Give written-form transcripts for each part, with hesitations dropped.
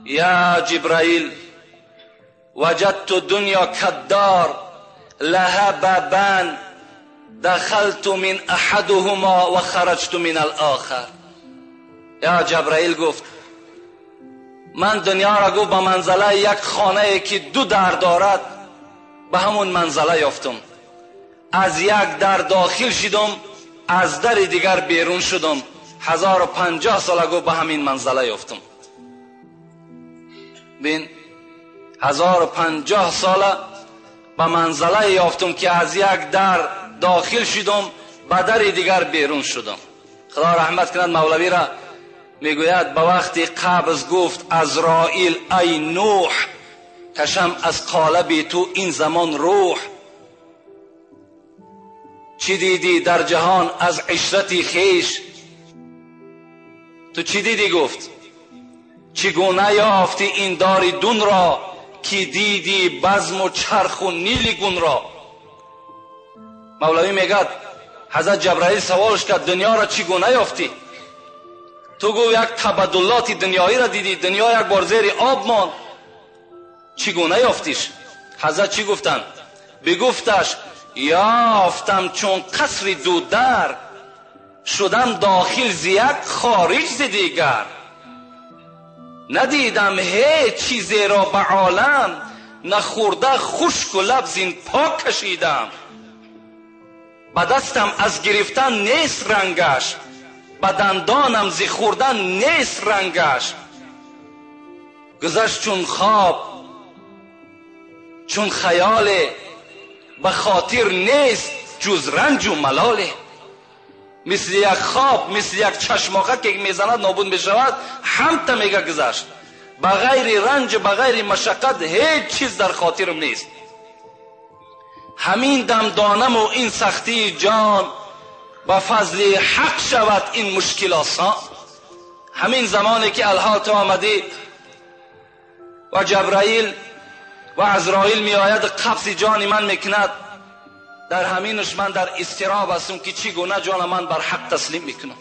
یا جبرائیل وجدت دنیا كالدار لها بابان دخلت من احدهما وخرجت من الاخر. یا جبرائیل گفت من دنیا را گفت به منزله یک خانه که دو در دارد به همون منزله یافتم. از یک در داخل شدم، از در دیگر بیرون شدم. 1050 سال گفت به همین منزله یافتم. بین 1050 ساله به منزله یافتم که از یک در داخل شدم به در دیگر بیرون شدم. خدا رحمت کند مولوی را، میگوید به وقتی قبض گفت عزرائیل ای نوح کشم از قالب تو این زمان روح. چی دیدی در جهان از عشرتی خیش؟ تو چی دیدی؟ گفت چگونه یافتی این دار دون را که دیدی بزم و چرخ و نیل گون را؟ مولوی میگد حضرت جبرائیل سوالش کرد دنیا را چگونه یافتی؟ تو گو یک تبدلات دنیایی را دیدی، دنیا یک بار زیر آب ماند، چگونه یافتیش؟ حضرت چی گفتند؟ بگفتش یافتم چون قصر دو در، شدم داخل ز یک خارج ز دیگر. ندیدم هیچ چیزی را به عالم، نخورده خشک و لب زین پاک کشیدم. به دستم از گرفتن نیست رنگش، به دندانم ز خوردن نیست رنگش. گذشت چون خواب چون خیال، به خاطر نیست جز رنج و ملاله. مثل یک خواب، مثل یک چشماقه که میزند نابود میشود، هم تا میگه گذشت. بغیر رنج بغیر مشقت هیچ چیز در خاطرم نیست. همین دم دانم و این سختی جان، با فضل حق شود این مشکل آسان. همین زمانی که الحال تو آمدی و جبرائیل و عزرائیل می آید قبض جان من میکند، در همینش من در اضطراب هستم که چگونه جان من بر حق تسلیم میکنم.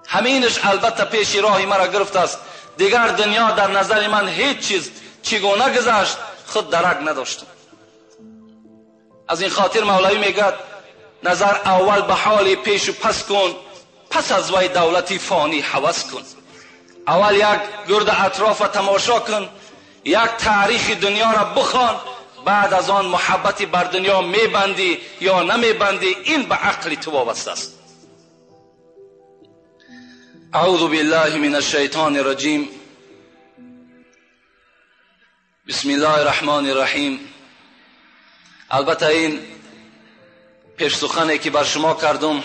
همینش البته پیش راه مرا گرفته است. دیگر دنیا در نظر من هیچ چیز چگونه گذشت خود درک نداشتم. از این خاطر مولوی میگد نظر اول به حال پیش و پس کن، پس از وی دولتی فانی هوس کن. اول یک گرد اطراف تماشا کن، یک تاریخ دنیا را بخوان، بعد از آن محبتی بر دنیا میبندی یا نمیبندی، این به عقل تو وابسته است. اعوذ بالله من الشیطان الرجیم. بسم الله الرحمن الرحیم. البته این پیش سخنی که بر شما کردم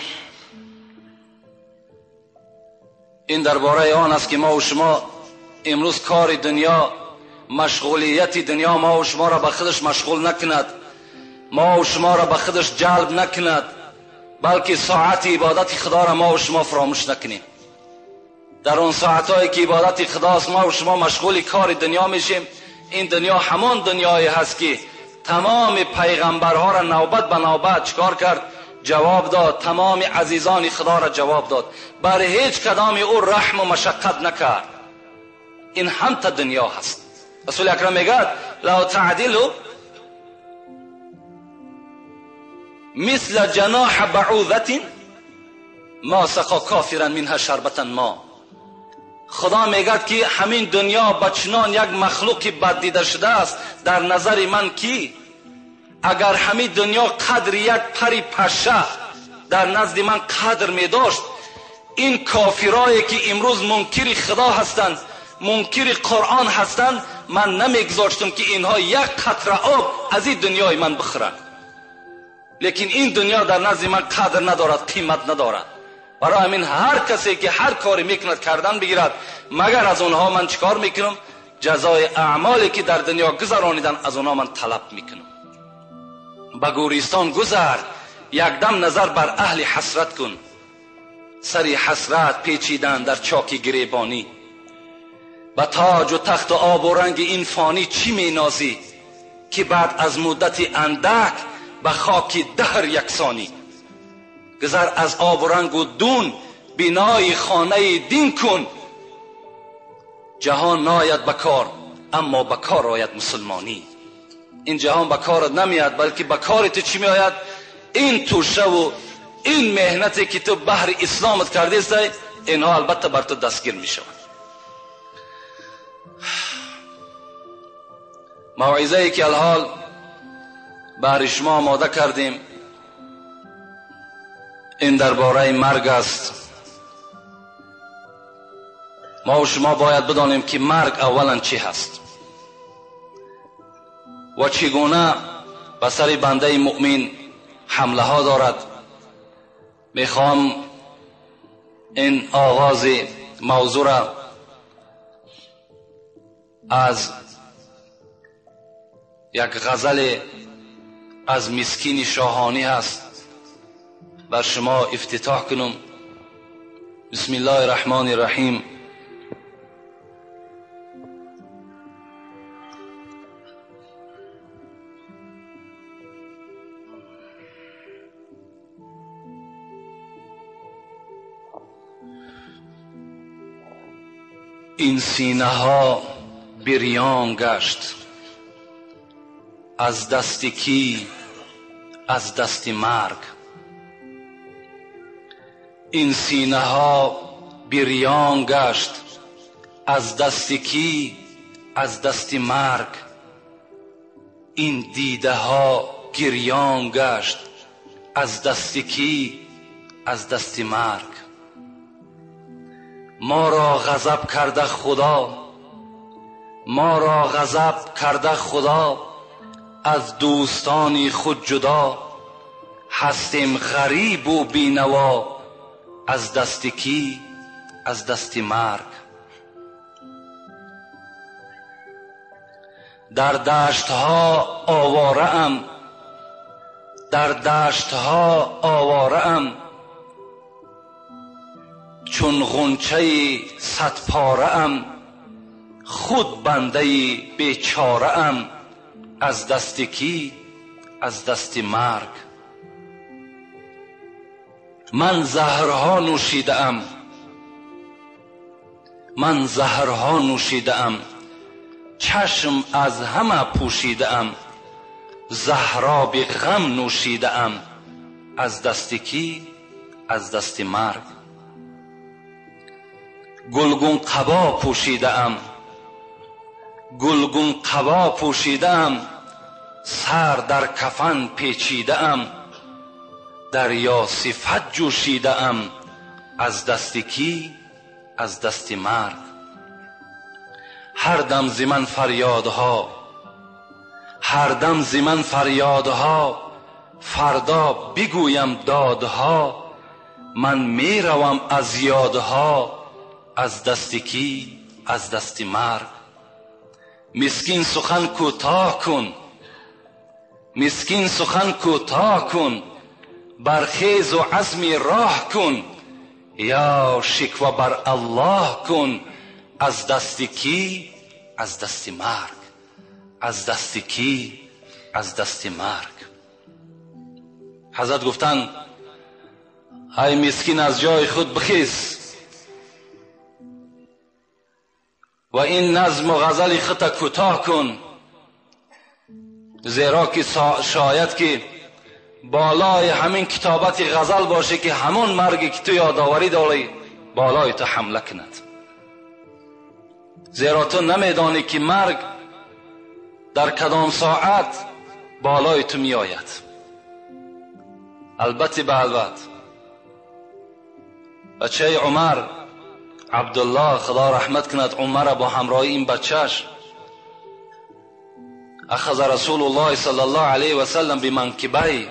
این درباره آن است که ما و شما امروز کار دنیا، مشغولیت دنیا ما و شما را به خودش مشغول نکند، ما و شما را به خودش جلب نکند، بلکه ساعت عبادت خدا را ما و شما فراموش نکنیم. در اون ساعتهایی که عبادت خداست ما و شما مشغول کار دنیا میشیم. این دنیا همان دنیایی هست که تمام پیغمبرها را نوبت به نوبت چکار کرد؟ جواب داد. تمام عزیزان خدا را جواب داد، بر هیچ کدام او رحم و مشقت نکرد. این هم تا دنیا هست. رسول اکرم میگه لو تعدل مثل جناح بعوضة ما سقا کافرا منها شربة ما. خدا میگه که همین دنیا با چنان یک مخلوق بد دیده شده است در نظر من کی اگر همین دنیا قدر یک پری پشه در نزد من قدر می داشت، این کافرایی که امروز منکر خدا هستند، منکر قرآن هستند، من نمیگذاشتم که اینها یک قطره آب از این دنیای من بخورند. لیکن این دنیا در نزد من قدر ندارد، قیمت ندارد. برای همین هر کسی که هر کاری میکند کردن بگیرد، مگر از اونها من چیکار میکنم؟ جزای اعمالی که در دنیا گذرانیدن از اونها من طلب میکنم. به گوریستان گذر، یک دم نظر بر اهل حسرت کن. سری حسرت پیچیدن در چاک گریبانی، به تاج و تخت و آب و رنگ این فانی چی می نازی که بعد از مدت اندک به خاک دهر یکسانی. گذر از آب و رنگ و دون، بینای خانه دین کن. جهان ناید به کار، اما به کار آید مسلمانی. این جهان به کارت نمیاد، بلکه به کار تو چی میآید؟ این توشه و این مهنتی که تو بهر اسلامت کرده است، اینها البته بر تو دستگیر میشوند. موعظه ای که الحال بهر شما آماده کردیم این درباره مرگ است. ما و شما باید بدانیم که مرگ اولا چی هست و چگونه به سر بنده مؤمن حمله ها دارد. میخوام این آغاز موضوع را از یک غزل از مسکین شاهانی هست بر شما افتتاح کنم. بسم الله الرحمن الرحیم. این سینه ها بریان گشت، از دست کی؟ از دست مرگ. این سینه ها بریان گشت، از دست کی؟ از دست مرگ. این دیده ها گریان گشت، از دست کی؟ از دست مرگ. ما را غضب کرده خدا، ما را غضب کرده خدا، از دوستانی خود جدا. هستیم غریب و بینوا، از دست کی؟ از دست مرگ. در دشت ها آواره ام، در دشت ها آواره ام، چون غنچه صد پاره ام، خود بنده بیچاره ام، از دست کی؟ از دست مرگ. من زهرها نوشیده ام، من زهرها نوشیده ام، چشم از همه پوشیده ام، زهراب غم نوشیده ام، از دست کی؟ از دست مرگ. گلگون قبا پوشیده ام، گلگون قبا پوشیده ام، سر در کفن پیچیده ام، دریا صفت جوشیده ام، از دست کی؟ از دست مرگ. هر دم ز من فریادها، هر دم ز من فریادها، فردا بگویم دادها، من میروم از یادها، از دست کی؟ از دست مرگ. مسکین سخن کوتاه کن، مسکین سخن کوتاه کن، برخیز و عزم راه کن، یا شکوه بر الله کن، از دست کی؟ از دست مرگ. از دست کی؟ از دست مرگ. حضرت گفتند ای مسکین از جای خود بخیز و این نظم و غزل خود کوتاه کن، زیرا که شاید که بالای همین کتابت غزل باشه که همون مرگی که تو یادآوری داری بالای تو حمله کند، زیرا تو نمیدانی که مرگ در کدام ساعت بالای تو می آید. البته به البته بچه عمر عبدالله خدا رحمت کند عمر با همراهی این بچهش اخذ رسول الله صلی الله علیه و سلم بمنکبی،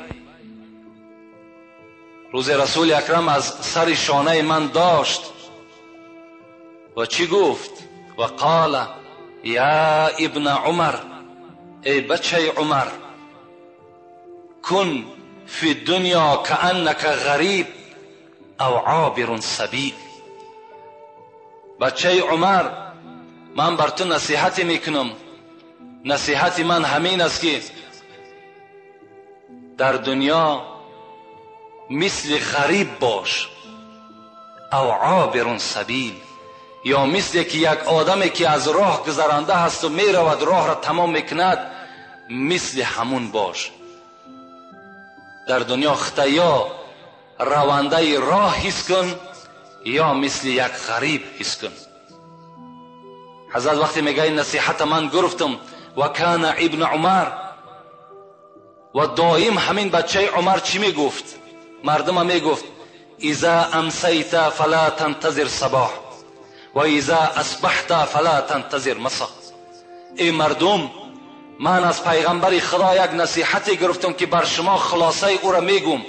روز رسول اکرم از سر شانه من داشت و چی گفت؟ و قال یا ابن عمر، ای بچه عمر، کن فی الدنیا کأنک غریب او عابر سبیل. بچه عمر، من بر تو نصیحت میکنم، نصیحت من همین است که در دنیا مثل غریب باش، او عابر سبیل، یا مثل که یک آدمی که از راه گذرانده هست و میرود راه را تمام میکند، مثل همون باش. در دنیا خطا یا رونده راه حس کن یا مثل یک غریب حس کن. حضرت وقتی میگه این نصیحت من گرفتم، و کان ابن عمر، و دائم همین بچه عمر چی میگفت؟ مردم میگفت اذا امسیت فلا تنتظر صباح و اذا اصبحت فلا تنتظر مساء. ای مردم، من از پیغمبر خدا یک نصیحتی گرفتم که بر شما خلاصه او را میگم.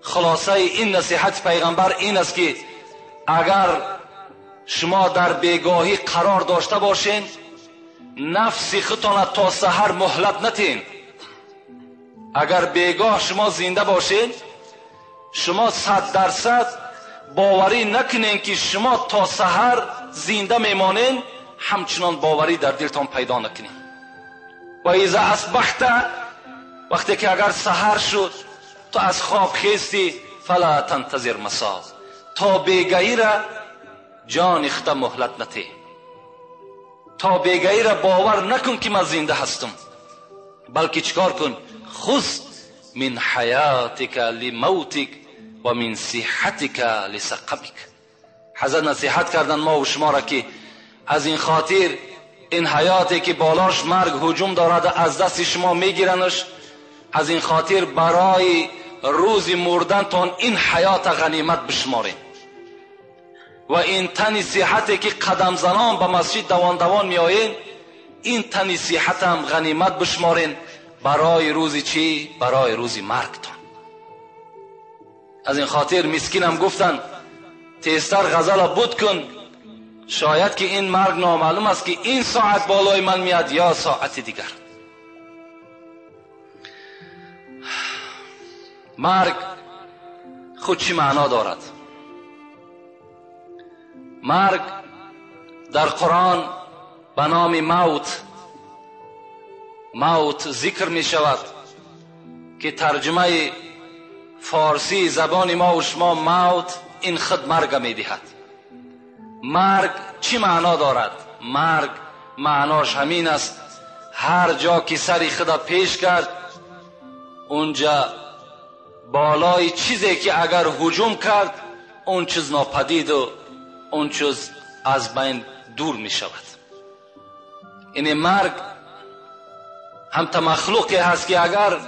خلاصه این نصیحت پیغمبر این است که اگر شما در بیگاهی قرار داشته باشین، نفس خودتان تا سحر مهلت نتین. اگر بیگاه شما زنده باشین، شما 100% باوری نکنین که شما تا سحر زنده میمانین، همچنان باوری در دلتان پیدا نکنین. و اذا اصبحت، وقتی که اگر سحر شد تو از خواب خیستی، فلا تنتظر مساء، تا بیگاهی را جان خود مهلت نته، تا بیگاهی را باور نکن که من زنده هستم، بلکه چیکار کن؟ خذ من حیاتک لموتک و من صحتک لسقمک. حضرت نصیحت کردن ما و شما را که از این خاطر این حیاتی که بالاش مرگ هجوم دارد از دست شما میگیرنش، از این خاطر برای روز مردنتان این حیات غنیمت بشمارین و این تن صحتی که قدم زنان به مسجد دوان دوان میآیین، این تن صحت هم غنیمت بشمارین برای روز چی؟ برای روز مرگتان. از این خاطر مسکینم گفتن تیزتر غزل بود کن، شاید که این مرگ نامعلوم است که این ساعت بالای من میاد یا ساعت دیگر. مرگ خود چی معنا دارد؟ مرگ در قرآن به نام موت، موت ذکر می شود که ترجمه فارسی زبان ما و شما موت این خود مرگ می دهد. مرگ چی معنا دارد؟ مرگ معناش همین است، هر جا که سری خدا پیش کرد اونجا بالای چیزی که اگر هجوم کرد اون چیز ناپدید و اون چیز از بین دور می شود. این مرگ هم تا مخلوقی هست که اگر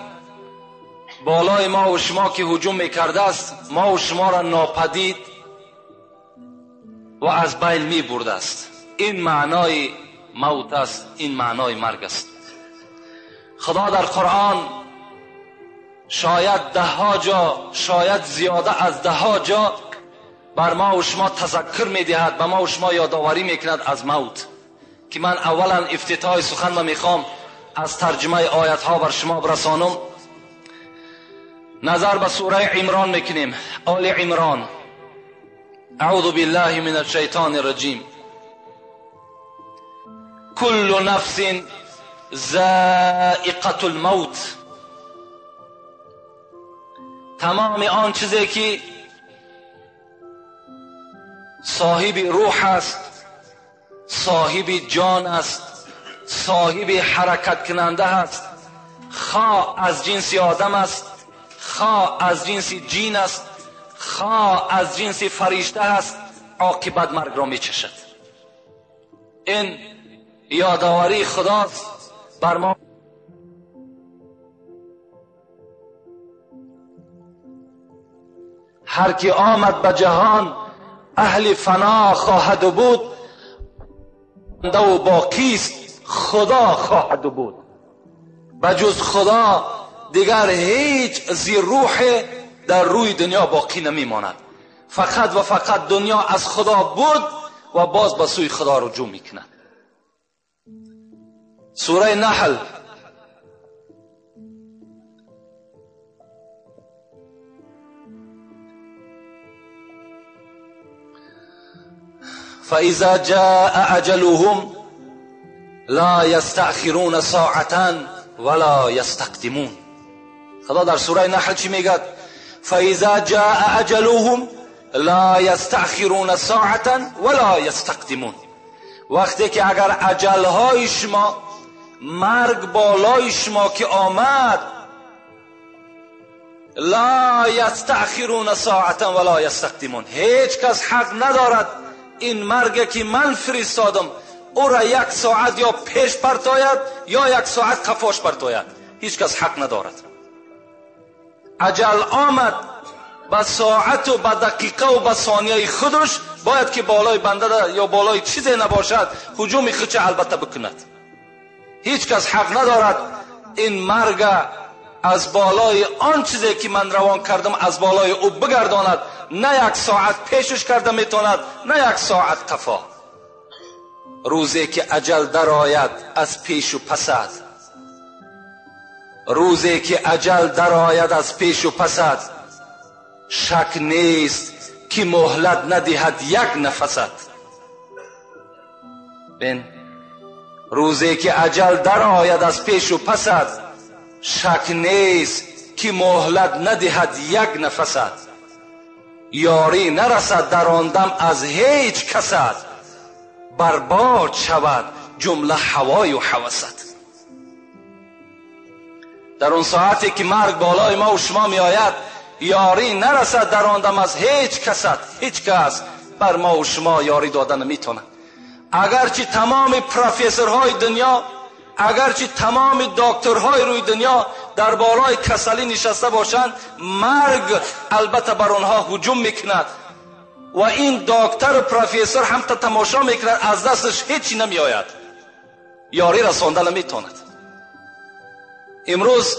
بالای ما و شما که هجوم میکرده است، ما و شما را ناپدید و از بین می برده است. این معنای موت است، این معنای مرگ است. خدا در قرآن شاید ده ها جا، شاید زیاده از ده ها جا بر ما و شما تذکر میدهد، به ما و شما یادآوری میکند از موت، که من اولا افتتاح سخن را میخوام از ترجمه آیت ها بر شما برسانم. نظر به سوره عمران میکنیم، آل عمران. اعوذ بالله من الشیطان الرجیم. کل نفس ذائقة الموت. تمام آن چیزی که صاحب روح است، صاحب جان است، صاحب حرکت کننده است، خواه از جنس آدم است، خواه از جنس جین است، خواه از جنس فرشته است، عاقبت مرگ را میچشد. این یادآوری خداست بر ما. هر کی آمد به جهان اهل فنا خواهد بود، و باقی است خدا خواهد بود. بجز خدا دیگر هیچ زیر روح در روی دنیا باقی نمیماند. فقط و فقط دنیا از خدا بود و باز به سوی خدا رجوع میکند. سوره نحل فإذا جاء أجلهم لا يستأخرون ساعة ولا يستقدمون. خدا در سوره نحل چی میگه؟ فإذا جاء أجلهم لا يستأخرون ساعة ولا يستقدمون. وقتی که اگر اجلهای شما، مرگ بالای شما که آمد، لا یستأخرون ساعة ولا یستقدمون، هیچ کس حق ندارد این مرگ که من فرستادم او را یک ساعت یا پیش پرتاید یا یک ساعت قفاش پرتاید. هیچ کس حق ندارد. اجل آمد به ساعت و به دقیقه و به ثانیه خودش باید که بالای بنده یا بالای چیزی نباشد هجوم خودش البته بکند. هیچ کس حق ندارد این مرگ از بالای آن چیزی که من روان کردم از بالای او بگرداند. نه یک ساعت پیشش کرده میتواند، نه یک ساعت قفا. روزی که اجل درآید از پیش و پسد، روزی که اجل درآید از پیش و پسد، شک نیست که مهلت ندهد یک نفست. بین روزی که اجل درآید از پیش و پسد، شک نیست که مهلت ندهد یک نفست. یاری نرسد در آن دم از هیچ کست، برباد شود جمله هوای و هوست. در اون ساعتی که مرگ بالای ما و شما می آید، یاری نرسد در آن دم از هیچ کست. هیچ کس بر ما و شما یاری دادن نمیتونه. اگرچه تمام پروفسورهای دنیا، اگرچه تمام دکترهای روی دنیا در بالای کسلی نشسته باشند، مرگ البته بر آنها هجوم میکند و این دکتر و پروفسور هم تا تماشا میکند، از دستش هیچی نمیآید، یاری رسانده نمیتواند. امروز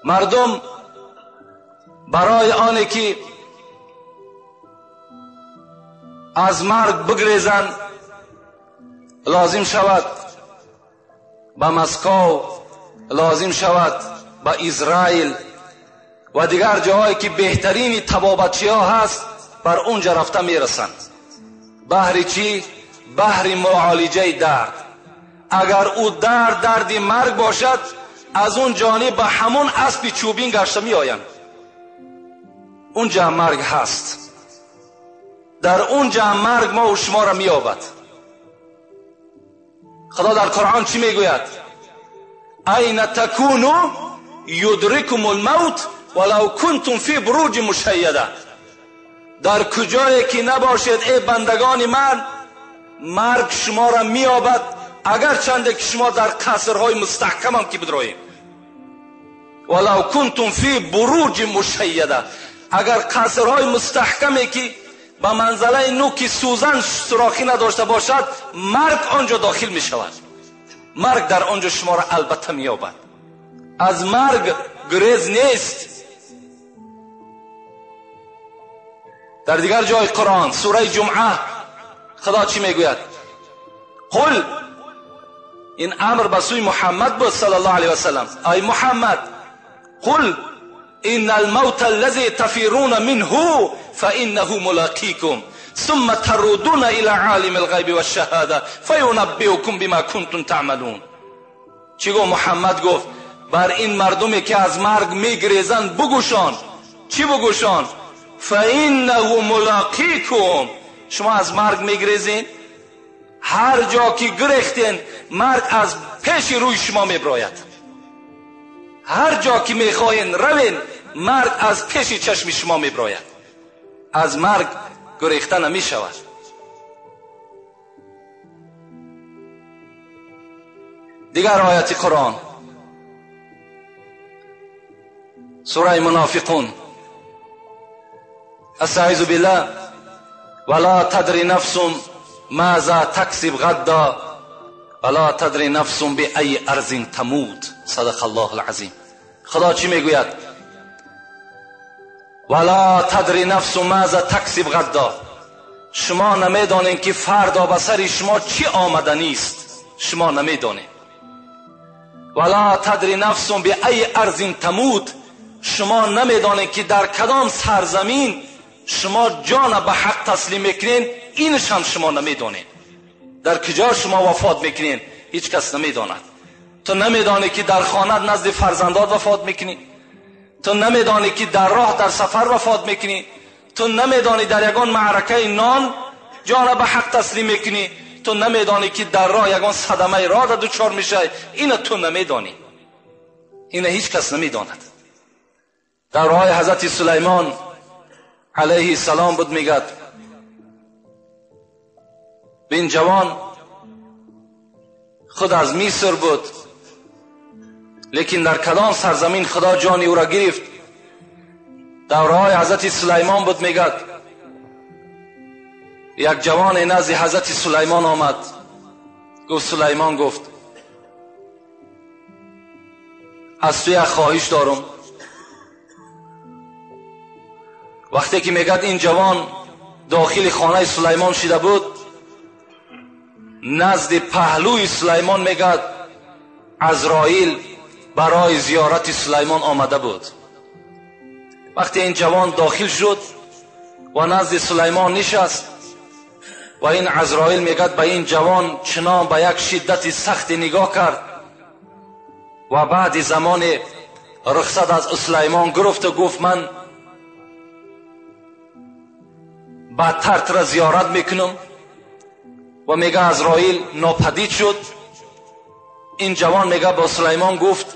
مردم برای آنه که از مرگ بگریزند لازم شود به مسکو، لازم شود به اسرائیل و دیگر جاهایی که بهترین طبابتچی ها هست، بر اونجا رفته میرسند. بهر چی؟ بهر معالجه درد. اگر او درد درد مرگ باشد، از اون جانب به همون اسب چوبین گشته می آیند. اونجا مرگ هست، در اونجا مرگ ما و شما را می یابد. خدا در قرآن چی میگوید؟ این تکونو یدرکم الموت ولو کنتم فی بروج مشیده. در کجایی که نباشید ای بندگان من، مرگ شما را مییابد، اگر چنده که شما در قصرهای مستحکم هم که بدرویم. ولو کنتم فی بروج مشیده، اگر قصرهای مستحکمی که به منزله نوک سوزن سوراخی نداشته باشد، مرگ آنجا داخل می شود. مرگ در آنجا شما را البته می یابد. از مرگ گریز نیست. در دیگر جای قرآن سوره جمعه خدا چی میگوید؟ قل، این امر به سوی محمد بود صلی الله علیه و سلم، ای محمد قل ان الموت الذي تفرون منه فانه ملاقيكم ثم تردون الى عالم الغیب والشهاده فینبئکم بما کنتم تعملون. چی گفت محمد؟ گفت بر این مردمی که از مرگ میگریزند بگوشان. چی بگوشان؟ فانه ملاقیکم. شما از مرگ میگریزین، هر جا که گریختین مرگ از پیش روی شما میبراید. هر جا که میخواین روین مرگ از پیش چشم شما میبراید. از مرگ گریخته نمیشود. دیگر آیت قرآن سوره منافقون، استعیذ بالله، ولا تدری نفس ماذا تکسب غدا ولا تدری نفس بأی ارض تموت. صدق الله العظیم. خدا چی میگوید؟ ولا تدری نفس ماذا تکسب غدا. شما نمیدانین که فردا به سر شما چی آمدنی است، شما نمیدانین. ولا تدری نفس بأی ارض تموت. شما نمیدانین که در کدام سرزمین شما جان به حق تسلیم میکنین، اینش هم شما نمیدانین. در کجا شما وفات میکنین هیچ کس نمیداند. تو نمیدانی که در خانه نزد فرزندات وفات میکنی، تو نمیدانی که در راه در سفر وفات میکنی، تو نمیدانی در یگان معرکه نان جان به حق تسلیم میکنی، تو نمیدانی که در راه یگان صدمه راه را دچار میشه. اینو تو نمیدانی، اینو هیچ کس نمیداند. در راه حضرت سلیمان علیه السلام بود، میگد این جوان خود از مصر بود، لیکن در کدام سرزمین خدا جان او را گرفت. در راه حضرت سلیمان بود، میگد یک جوان نزد حضرت سلیمان آمد. گفت سلیمان، گفت از تو یک خواهش دارم. وقتی که میگد این جوان داخل خانه سلیمان شده بود، نزد پهلوی سلیمان میگد عزرائیل برای زیارت سلیمان آمده بود. وقتی این جوان داخل شد و نزد سلیمان نشست و این عزرائیل میگد به این جوان چنان به یک شدت سخت نگاه کرد و بعد زمان رخصت از سلیمان گرفت و گفت من بدتر تو را زیارت میکنم. و میگه عزرائیل ناپدید شد. این جوان میگه با سلیمان گفت،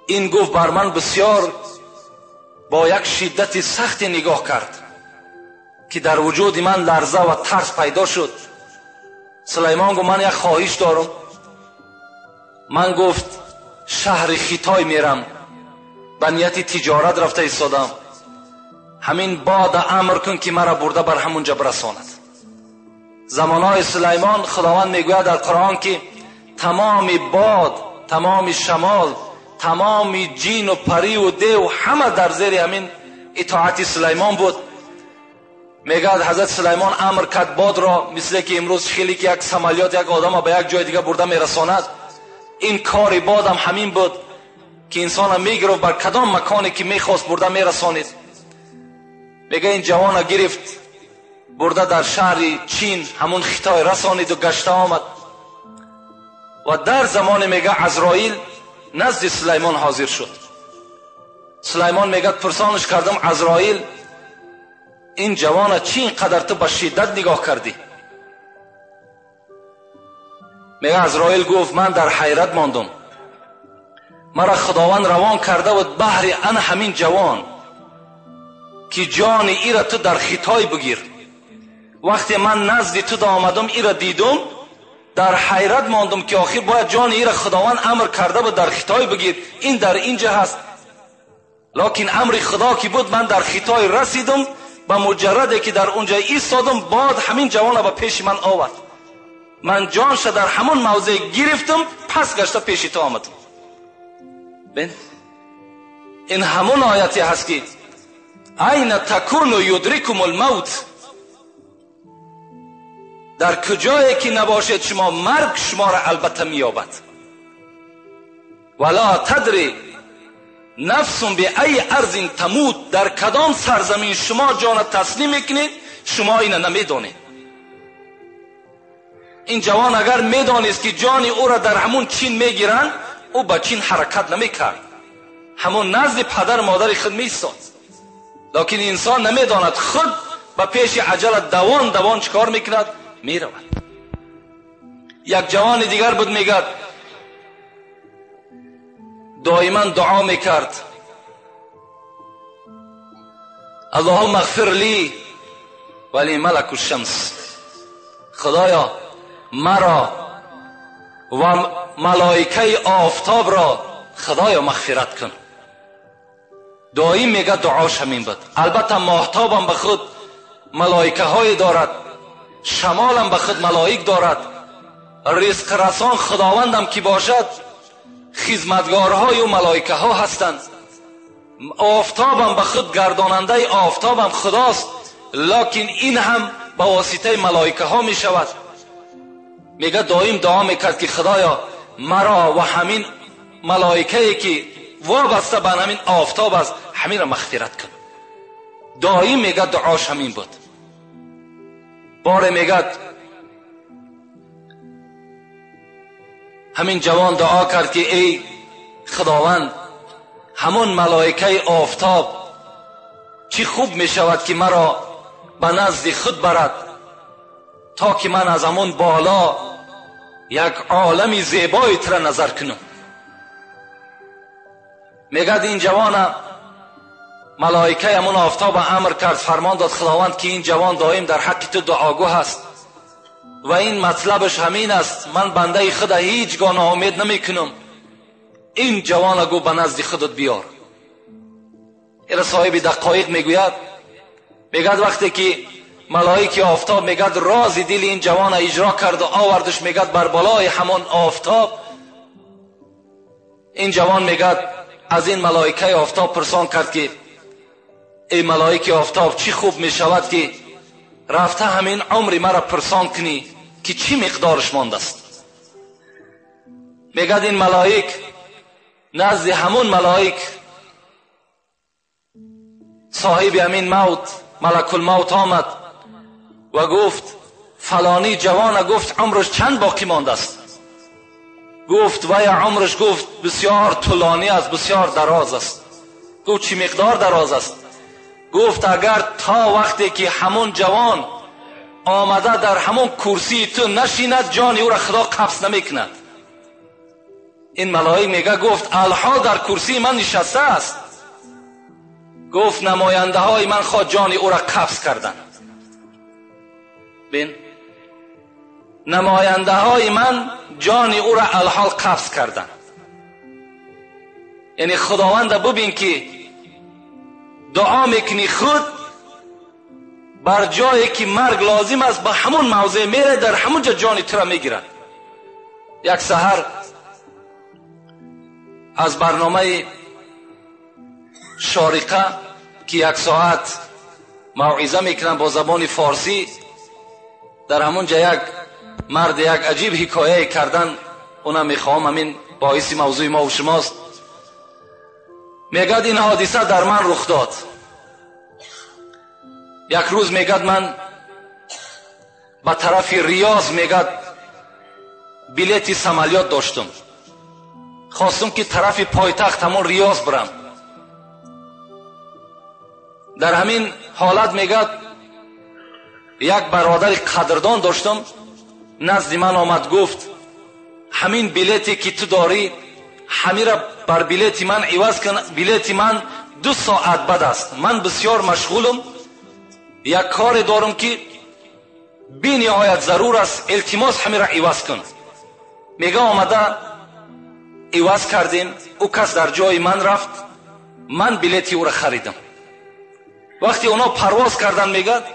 این گفت بر من بسیار با یک شدت سخت نگاه کرد که در وجود من لرزه و ترس پیدا شد. سلیمان گفت من یک خواهش دارم. من گفت شهر خیتای میرم، به نیت تجارت رفته ایستادم، همین باد امر کن که مرا برده بر همونجا برساند. زمانهای سلیمان خداوند میگوید در قرآن که تمام باد، تمام شمال، تمام جین و پری و دیو همه در زیر همین اطاعت سلیمان بود. میگه حضرت سلیمان امر کرد باد را، مثل که امروز خیلی که یک سمالیات یک آدم به یک جای دیگه برده میرساند، این کار باد هم همین بود که انسان میگرفت بر کدام مکانی که میخواست برده میرسانید. میگه این جوان گرفت برده در شهر چین همون خطای رسانید و گشته آمد. و در زمان میگه عزرائیل نزد سلیمان حاضر شد. سلیمان میگه پرسانش کردم عزرائیل این جوان چی اینقدر تو با شدت نگاه کردی؟ میگه عزرائیل گفت من در حیرت ماندم، مرا خداوند روان کرده بود بهر ان همین جوان که جان ای را تو در خطای بگیر. وقتی من نزد تو آمدم ای را دیدم در حیرت ماندم که آخر باید جان ای را خداوند امر کرده بود در خطای بگیر، این در اینجا هست، لکن امر خدا که بود من در خطای رسیدم. به مجرده که در اونجا ایستادم باد همین جوان را به پیش من آورد، من جانش در همون موضع گرفتم، پس گشته پیش تو آمدم. بین این همون آیتی هست که این تکونو یدرکم الموت، در کجایی که نباشید شما مرگ شما را البته مییابد. ولا تدری نفس به ای ارض تموت، در کدام سرزمین شما جان تسلیم میکنید شما اینو نمیدانید. این جوان اگر میدانست که جان او را در همون چین میگیرند، او به چین حرکت نمیکرد، همون نزد پدر مادر خود میایستاد. لکن انسان نمیداند، خود به پیش عجله دوان دوان چکار میکند؟ میرود. یک جوان دیگر بود میگد دائما دعا میکرد اللهم اغفر لی ولی ملک الشمس، خدایا مرا و ملائکه آفتاب را خدایا مغفرت کن. دائم میگه دعاش همین بود. البته ماهتابم به خود ملائکه های دارد، شمالم به خود ملائک دارد، رزق رسان خداوندم که باشد خدمتگارهای و ملائکه ها هستند، آفتابم به خود گرداننده آفتابم خداست، لکن این هم به واسطه ملائکه ها می شود. میگه دائم دعا میکرد که خدایا مرا و همین ملائکه که وابسته به همین آفتاب است همین را مغفرت کن. دائم میگه دعاش همین بود. باره میگه Ҳамин ҷавон дуо кард ки эй Худованд, ҳамон малоикаи офтоб чӣ хуб мешавад ки маро ба назди худ барад, то ки ман аз ҳамон боло як олами зебои тура назар кунам. Мегӯяд ин ҷавона малоикаи ҳамон офтоб амр кард, фармон дод Худованд ки ин ҷавон доим дар ҳаққи ту дуогӯ ҳаст ва ин матлабаш ҳамин аст, ман бандаи худа ҳеҷ гоҳ ноумед намекунам, ин ҷавона гӯ ба назди худат биёр. Ира соҳиби дақоиқ мегӯяд, мегӯяд вақте ки малоики офтоб мегӯяд рози дили ин ҷавона иҷро кард ва овардаш, мегӯяд бар болои ҳамон офтоб, ин ҷавон мегӯяд аз ин малоикаи офтоб пурсон кард ки эй малоики офтоб, чӣ хуб мешавад ки рафта ҳамин умри маро пурсон кунӣ ки чӣ миқдораш мондааст. Мегӯяд ин малоик назди ҳамон малоик соҳиби ҳамин мавт, малакулмавт омад ва гуфт фалонӣ ҷавона, гуфт умраш чанд боқӣ мондааст? Гуфт вая умраш, гуфт бисёр тӯлонӣ аст, бисёр дароз аст. Гуфт чӣ миқдор дароз аст? Гуфт агар то вақте ки ҳамон ҷавон омада дар ҳамон курсии ту нашинад, ҷони ӯро Худо қабз намекунад. Ин малоик мега гуфт алҳол дар курсии ман нишаста аст. Гуфт намояндаҳои ман хоҳ ҷони ӯро қабз карданд. Бин, намояндаҳои ман ҷони ӯро алҳол қабз карданд. Яъне Худованда бубин ки дуо мекунӣ худ бар ҷое ки марг лозим аст, ба ҳамон мавзеъ мере, дар ҳамон ҷо ҷони туро мегирад. Як саҳар аз барномаи Шориқа ки як соат мавъиза мекунанд бо забони форсӣ, дар ҳамон ҷо як мард як аҷиб ҳикояе кардан, онам мехоҳам ҳамин боиси мавзӯи мо ва шумост. Мегӯяд ин ҳодиса дар ман рух дод. Як рӯз мегӯяд ман ба тарафи Риёз мегӯяд билети самолёт доштам, хостум ки тарафи пойтахт ҳамон Риёз бирам. Дар ҳамин ҳолат мегӯяд як бародари қадрдон доштам, назди ман омад, гуфт ҳамин билете ки ту дорӣ ҳамира бар билети ман иваз кун, билети ман 2 соат бад аст, ман бисёр машғулам, як коре дорам ки бениҳоят зарур аст, илтимос ҳамира иваз кун. Мега омада иваз кардем, ӯ кас дар ҷои ман рафт, ман билети ӯро харидам. Вақте онҳо парвоз карданд, мегӯяд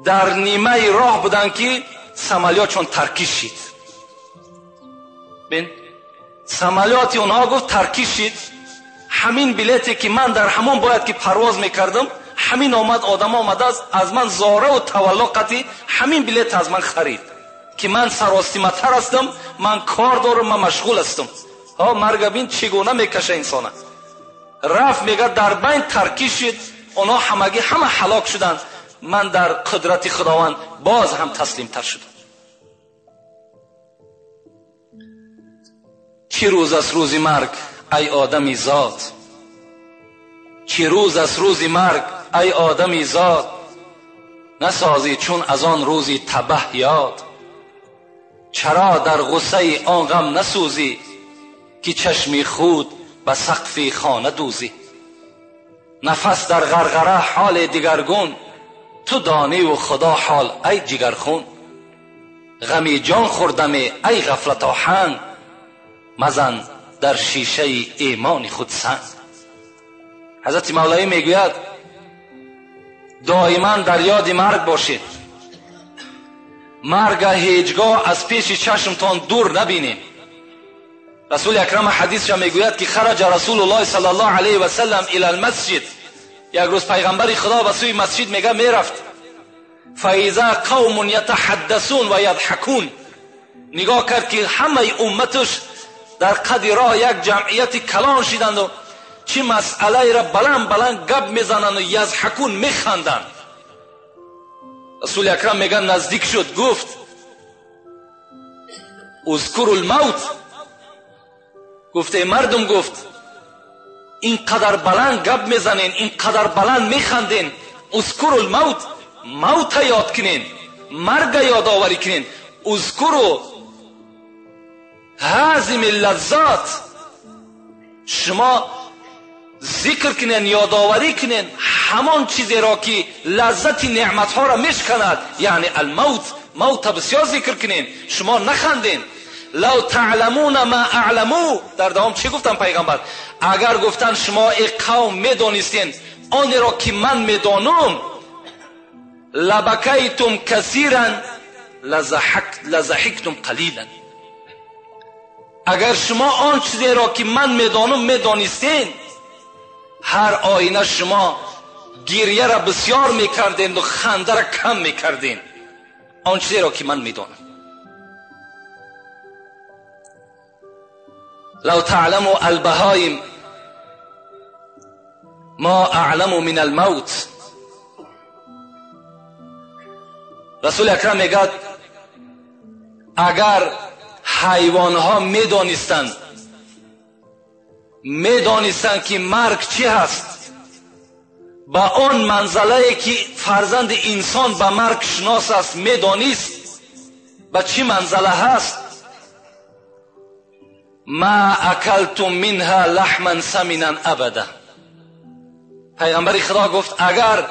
дар нимаи роҳ буданд ки самолётшон таркиш шид. Бин, самолёти онҳо гуфт таркиш шид, ҳамин билете ки ман дар ҳамон бояд ки парвоз мекардам, ҳамин омад одам омадааст аз ман зораву тавалло қатӣ ҳамин билет аз ман харид ки ман саростиматар ҳастам, ман кор дорам, ман машғул ҳастам. Ҳо марга бин чӣ гуна мекаша инсона. Рафт мегӯяд дар байн таркиш шид, онҳо ҳамагӣ ҳама ҳалок шуданд, ман дар қудрати Худованд боз ҳам таслимтар шудам. Чӣ рӯз аст рӯзи марг ай одами зод, чӣ рӯз аст рӯзи марг ай одами зод, насозӣ чун аз он рӯзи табаҳ ёд. Чаро дар ғуссаи он ғам насӯзӣ, ки чашми худ ба сақфи хона дӯзӣ. Нафас дар ғарғара ҳоли дигаргун, ту донӣ ву Худо ҳол ай ҷигархун. Ғами ҷон хӯрдаме ай ғафлат оҳанг, мазан дар шишаи имони худ санг. Ҳазрати Мавлавӣ мегӯяд доиман дар ёди марг бошед, марга ҳеҷгоҳ аз пеши чашмтон дур набинед. Расули акрам ҳадисша мегӯяд ки хараҷа Расулуллоҳ саллаллоҳу алайҳи васаллам ила алмасҷид. Як рӯз пайғамбари Худо ба сӯи масҷид мега мерафт. Фаиза қавмун ятаҳаддасун ва ядҳакун. Нигоҳ кард ки ҳамаи умматаш дар қади роҳ як ҷамъияти калон шиданду чӣ масъалаеро баланд баланд гап мезананду язҳакун механданд. Расули акрам мега наздик шуд, гуфт اذکروا الموت. گفت ای مردم، گفت اینقدر بلند گپ میزنین، اینقدر بلند میخندین، اذکروا الموت، موت یاد کنین، مرگ یادآوری کنین. اذکروا هاضم اللذات، شما ذکر کنین، یادآوری کنین همان چیزی را که لذت نعمت ها را میشکند، یعنی الموت. موت بسیار ذکر کنین، شما نخندین. لو تعلمون ما اعلمو، در دوام چی گفتن پیغمبر؟ اگر گفتن شما ای قوم میدانستین آن را که من میدانم، لبکیتم کثیرا لضحکتم قلیلا. اگر شما آن چیزی را که من میدانم میدانستین، هر آینه شما گریه را بسیار میکردین و خنده را کم میکردین. آن چیزی را که من میدانم. لو تعلموا البهایم ما اعلم من الموت. رسول اکرم میگد اگر حیوانها میدانستند که مرگ چی هست، با آن منزله که فرزند انسان به مرگ شناس است میدانست به چی منزله هست، ما اکلتم منها لحما سمنا ابدا. پیغمبر خدا گفت اگر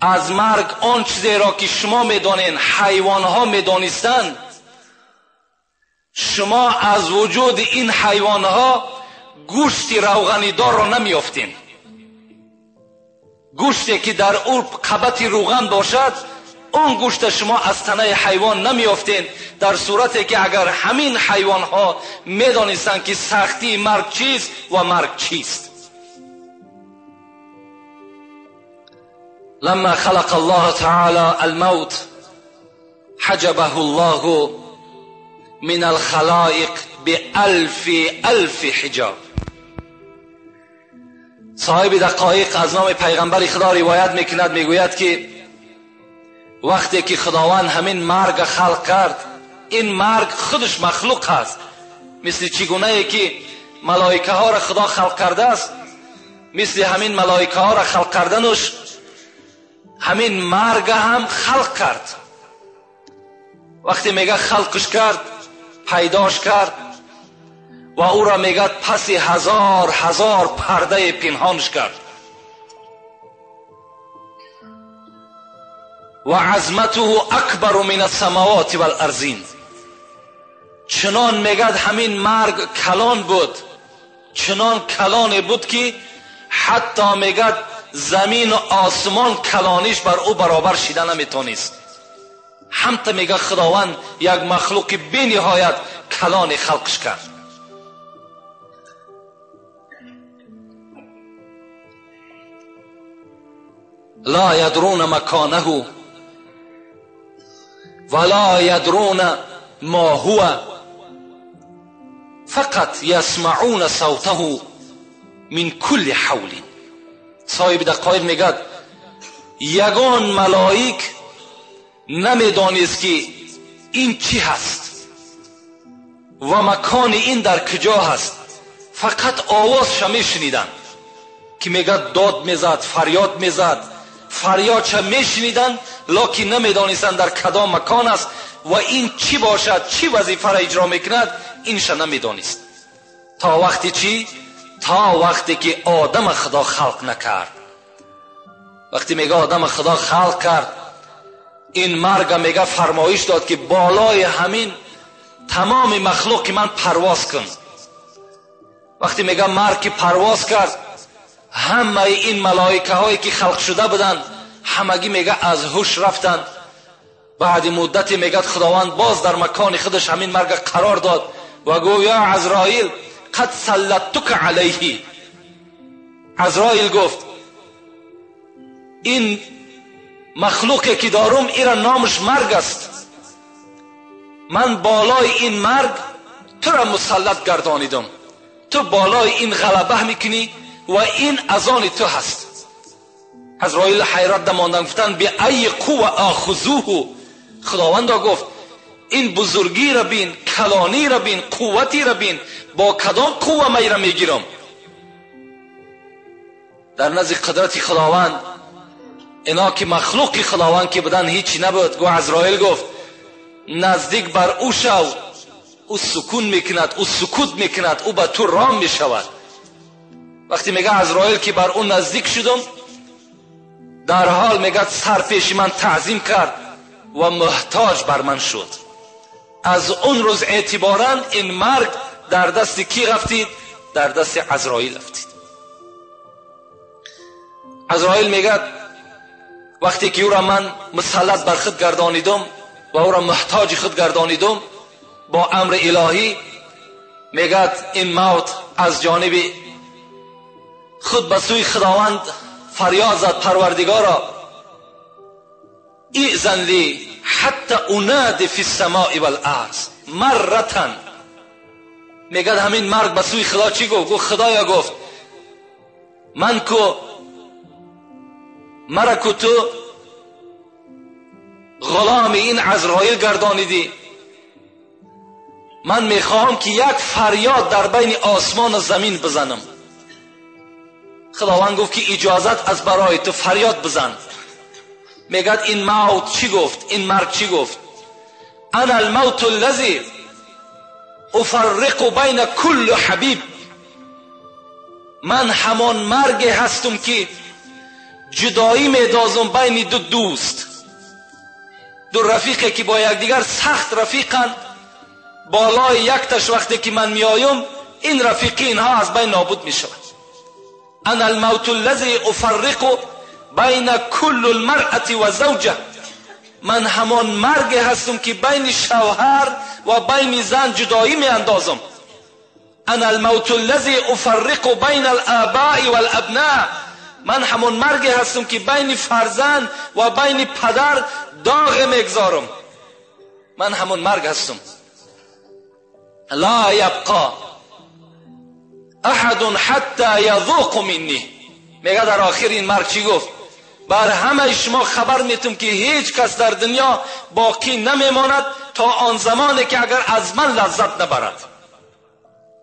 از مرگ آن چیزی را که شما میدانین حیوانها میدانستند، شما از وجود این حیوانها گوشت روغنی دار را نمیافتین. گوشتی که در او قبط روغن باشد، اون گوشت شما از تنه حیوان نمیافتین، در صورتی که اگر همین حیوانها میدانستند که سختی مرگ چیست و مرگ چیست. لما خلق الله تعالی الموت حجبه الله من الخلائق بألف ألف حجاب. صاحب دقایق از نام پیغمبر خدا روایت میکند، میگوید که وقتی که خداوند همین مرگ خلق کرد، این مرگ خودش مخلوق هست، مثل چگونه ای که ملائکه ها را خدا خلق کرده است، مثل همین ملائکه ها را خلق کردنش همین مرگ هم خلق کرد. وقتی میگه خلقش کرد، پیداش کرد و او را میگه پس هزار هزار پرده پنهانش کرد. و عظمته اکبر من السماوات والارضین. چنان میگه همین مرگ کلان بود، چنان کلان بود که حتی میگه زمین و آسمان کلانیش بر او برابر شیده نمیتونست. همتا میگه خداوند یک مخلوق بی نهایت کلان خلقش کرد. لا یدرون مکانه ولا یدرون ما هو فقط یسمعون صوته من کل حول. صاحب دقایق میگه یگان ملائک نمیدانست که این چی هست و مکان این در کجا هست، فقط آوازش میشنیدن که میگه داد میزد، فریاد میزد، فریادش میشنیدن، لکن نمیدانستند در کدام مکان است و این چی باشد، چی وظیفه را اجرا میکند، اینش نمیدانست. تا وقتی چی؟ تا وقتی که آدم خدا خلق نکرد. وقتی میگه آدم خدا خلق کرد، این مرگ میگه فرمایش داد که بالای همین تمام مخلوق من پرواز کن. وقتی میگه مرگ که پرواز کرد، همه این ملائکه هایی که خلق شده بودند همگی میگه از هوش رفتند. بعد مدتی میگه خداوند باز در مکان خودش همین مرگ قرار داد و گفت یا عزرائیل قد سلطتک علیه. عزرائیل گفت این مخلوقی که دارم ایرا نامش مرگ است، من بالای این مرگ تو را مسلط گردانیدم، تو بالای این غلبه میکنی و این از آن تو هست. عزرائیل حیرت ماندن، گفتن به ای قوه آخذوه. خداوند گفت این بزرگی را بین، کلانی را بین، قوتی را بین، با کدام قوه من را میگیرم؟ در نزد قدرت خداوند اینا که مخلوق خداوند که بدن هیچی نبود. گو عزرائیل گفت نزدیک بر او شو، او سکون میکند، او سکوت میکند، او به تو رام میشود. وقتی میگه عزرائیل که بر او نزدیک شدم، در حال میگه سر پیش من تعظیم کرد و محتاج بر من شد. از اون روز اعتباراً این مرگ در دست کی رفتید؟ در دست عزرائیل رفتید. عزرائیل میگه وقتی که او را من مسلط بر خود گردانیدم و او را محتاج خود گردانیدم با امر الهی، میگه این موت از جانب خود به سوی خداوند فریاد زد، پروردگارا ایذن لی حتی انادی فی السماء والارض مرة. میگه همین مرگ به سوی خدا چی گفت؟ گفت خدایا، گفت من کو مرا کو تو غلام این عزرائیل گردانیدی، من میخواهم که یک فریاد در بین آسمان و زمین بزنم. خداوند گفت که اجازت از برای تو، فریاد بزن. میگد این موت چی گفت؟ این مرگ چی گفت؟ انا الموت الذی افرق بین کل حبیب. من همان مرگ هستم که جدایی میدازم بین دو دوست، دو رفیقی که با یکدیگر سخت رفیقند. بالای یک تش وقتی که من میایم، این رفیقی اینها از بین نابود میشود. انا الموت الذی افرق بین کل المرأة و زوجه. من همان مرگ هستم که بین شوهر و بین زن جدایی می اندازم. انا الموت الذی افرق بین الآباء والابناء. من همان مرگ هستم که بین فرزند و بین پدر داغ میگذارم. من همان مرگ هستم. لا یبقى احد حتی یذوق منی. میگه در آخر این مرگ چی گفت؟ بر همه شما خبر میتم که هیچ کس در دنیا باقی نمیماند تا آن زمانی که اگر از من لذت نبرد،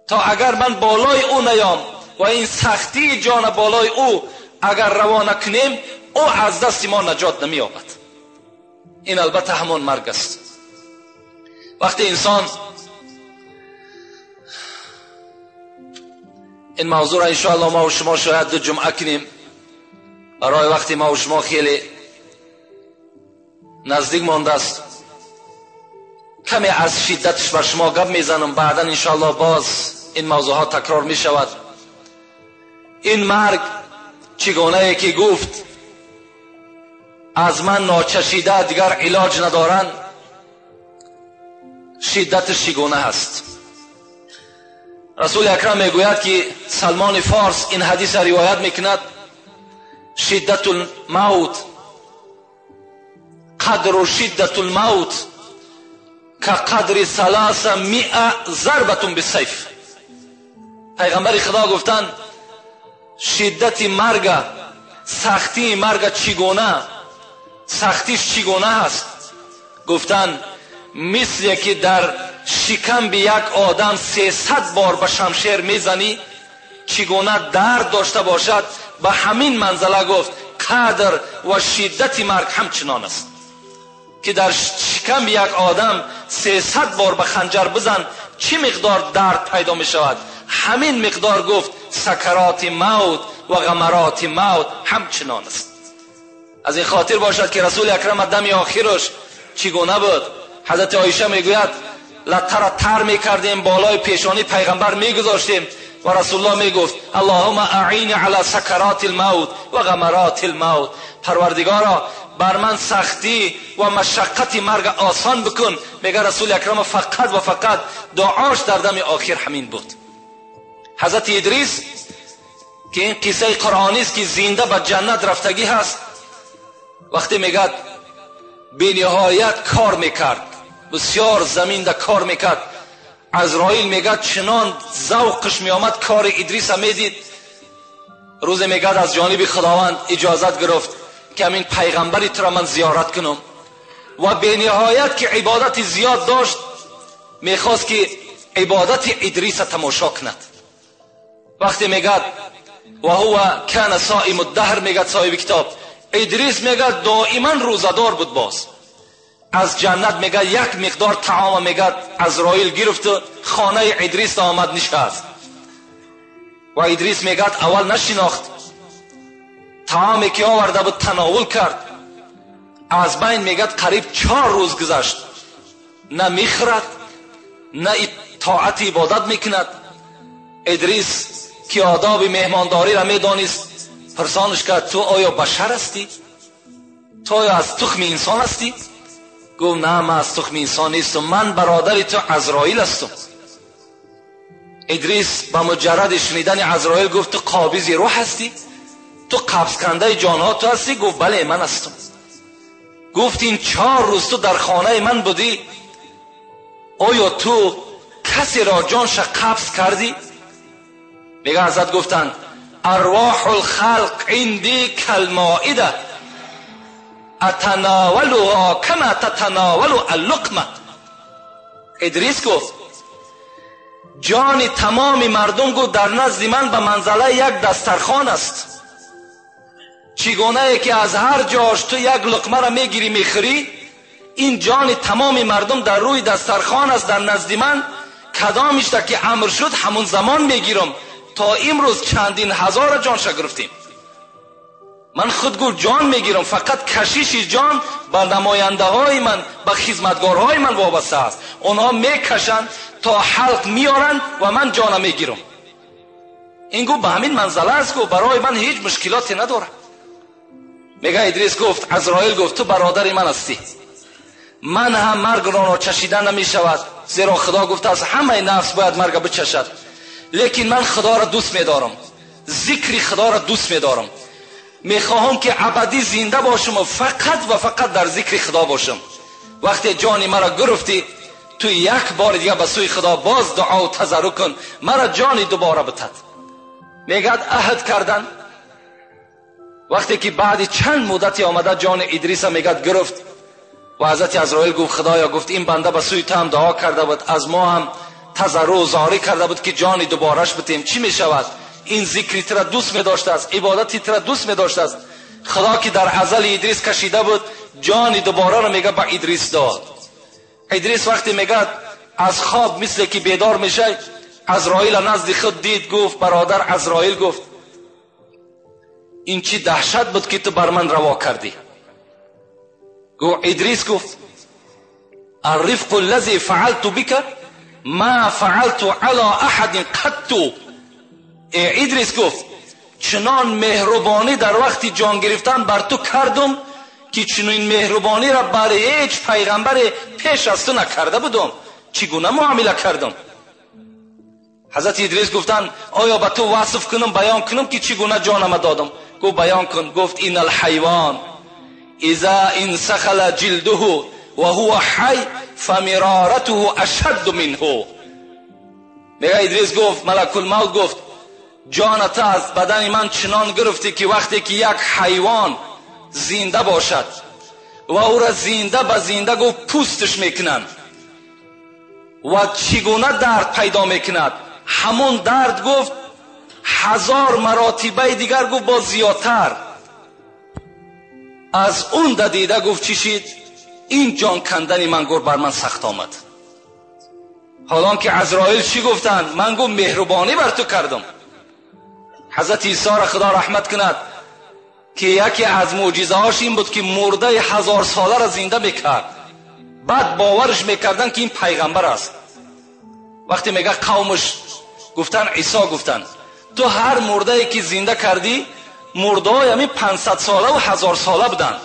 تا اگر من بالای او نیام و این سختی جان بالای او اگر روانه کنیم، او از دست ما نجات نمییابد. این البته همان مرگ است. وقتی انسان این موضوع را انشاءالله ما و شما شاید دو جمعه کنیم، برای وقتی ما و شما خیلی نزدیک مانده است، کمی از شدتش بر شما گپ میزنم، بعدا انشاءالله باز این موضوع ها تکرار می شود. این مرگ چگونه که گفت از من ناچشیده دیگر علاج ندارن، شدتش چگونه هست؟ رسول اکرم میگوید که سلمان فارس این حدیث را روایت میکند، شدت الموت قدر شدت الموت كقدر 300 ضربة بالسیف. پیغمبر خدا گفتند شدت مرگ، سختی مرگ چگونه، سختیش چگونه هست؟ گفتند مثل که در شکم به یک آدم 300 بار به شمشیر میزنی چگونه درد داشته باشد، به همین منزله گفت قدر و شدت مرگ همچنان است که در شکم یک آدم 300 بار به خنجر بزن چی مقدار درد پیدا می شود، همین مقدار گفت سکرات موت و غمرات موت همچنان است. از این خاطر باشد که رسول اکرم دم آخرش چگونه بود؟ حضرت عایشه میگوید لته را تر میکردیم، بالای پیشانی پیغمبر میگذاشتیم و رسول الله میگفت اللهم اعین علی سکرات الموت و غمرات الموت. پروردگارا بر من سختی و مشقت مرگ آسان بکن. میگه رسول اکرم فقط و فقط دعاش در دم آخر همین بود. حضرت ادریس که این قصه قرآنی است که زنده به جنت رفتگی هست، وقتی میگه بی نهایت کار میکرد، بسیار زمین ده کار میکرد، عزرائیل میگه چنان ذوقش میآمد کار ادریس میدید. روز میگه از جانب خداوند اجازت گرفت که همین پیغمبری تو را من زیارت کنم. و بینهایت که عبادت زیاد داشت، میخواست که عبادت ادریس تماشا کند. وقتی میگد و هو کان صائم الدهر، میگد صاحب کتاب ادریس میگد دائما روزدار بود. باز از جنت میگد یک مقدار طعام میگد عزرائیل گرفت و خانه ادریس آمد نشست و ادریس میگد اول نشناخت، طعامی که آورده بود تناول کرد. از بین میگد قریب 4 روز گذشت، نه میخورد نه طاعت عبادت میکند. ادریس که آداب مهمانداری را میدانست پرسانش کرد تو آیا بشر هستی؟ تو آیا از تخم انسان هستی؟ گفت نه، من از تخم انسان نیستم، من برادر تو عزرائیل هستم. ادریس با مجرد شنیدن عزرائیل گفت تو قابض روح هستی؟ تو قبض کنده جانها تو هستی؟ گفت بله من هستم. گفت این 4 روز تو در خانه من بودی، آیا تو کسی را جانش قبض کردی؟ میگه حضرت گفتند ارواح الخلق عندی کالمائده اتناولها کما تتناول اللقمه. ادریس گفت جان تمام مردم گفت در نزد من به منزله یک دسترخوان است. چگونه که از هر جاش تو یک لقمه را میگیری میخوری، این جان تمام مردم در روی دسترخوان است در نزد من. کدامش که امر شد همون زمان میگیرم. تا امروز چندین هزار جانش گرفتیم. من خود گفت جان میگیرم، فقط کشش جان به نماینده های من، به خدمتگارهای من وابسته است. اونها میکشند تا حلق میارن و من جانم میگیرم. این گفت به همین منزله است، گفت برای من هیچ مشکلاتی نداره. میگه ادریس گفت عزرائیل گفت تو برادر من هستی، من هم مرگ را چشیدن نمیشود، زیرا خدا گفته از همه نفس باید مرگ بچشد، لیکن من خدا را دوست میدارم، ذکر خدا را دوست میدارم، میخواهم که ابدی زنده باشم و فقط و فقط در ذکر خدا باشم. وقتی جان مرا گرفتی تو یک بار دیگه به سوی خدا باز دعا و تضرع کن، مرا جانی دوباره بتد. میگد عهد کردن. وقتی که بعد چند مدتی آمده جان ادریس میگد گرفت و حضرت عزرائیل گفت خدایا، گفت این بنده به سوی تو هم دعا کرده بود، از ما هم تضرع و زاری کرده بود که جانی دوبارش بتیم، چی میشود؟ این ذکری تر دوست می داشته است، عبادتی تر دوست می داشته است. خدا که در ازل ادریس کشیده بود جانی دوباره رو میگه به ادریس داد. ادریس وقتی میگه از خواب مثل که بیدار میشه، عزرائیل نزد خود دید، گفت برادر عزرائیل، گفت این چی دهشت بود که تو بر من روا کردی؟ گفت ادریس گفت الرفق الذي فعلت بك ما فعلت على احد قط. ادریس گفت چنان مهربانی در وقتی جان گرفتن بر تو کردم که چنین مهربانی را بر هیچ پیغمبر پیش از تو نکرده بودم، چگونه معامله کردم؟ حضرت ادریس گفتن آیا به تو وصف کنم، بیان کنم که چگونه جانم دادم؟ گفت بیان کن. گفت این الحیوان اذا انسخل جلده و هو حی فمرارته اشد منه. میگه ادریس گفت ملک الموت گفت جانت از بدن من چنان گرفتی که وقتی که یک حیوان زنده باشد و او را زنده به زنده گفت پوستش میکنند و چگونه درد پیدا میکند، همون درد گفت 1000 مراتبه دیگر گفت با زیادتر از اون دیده گفت چی شد؟ این جان کندن من گفت بر من سخت آمد. حالا که عزرائیل چی گفتن؟ من گفت مهربانی بر تو کردم. حضرت عیسی را خدا رحمت کند که یکی از معجزه هاش این بود که مرده 1000 ساله را زنده میکرد. بعد باورش میکردن که این پیغمبر است. وقتی میگه قومش گفتن عیسی گفتن تو هر مرده که زنده کردی مرده های همین 500 ساله و 1000 ساله بودن،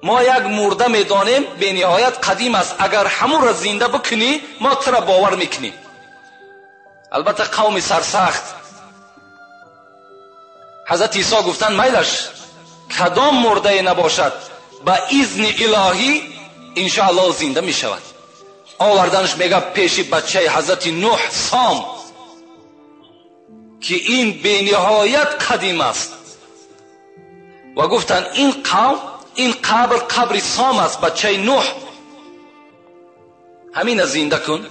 ما یک مرده میدانیم به نهایت قدیم است، اگر همون را زنده بکنی ما تو را باور میکنیم. البته قوم سرسخت. حضرت عیسی گفتن میلش کدام مرده نباشد به اذن الهی انشاءالله زنده میشود. آوردنش میگه پیش بچه حضرت نوح سام که این به نهایت قدیم است و گفتن این قوم Ин қабр қабри Сом аст, бачаи Нӯҳ. Ҳамина зинда кун.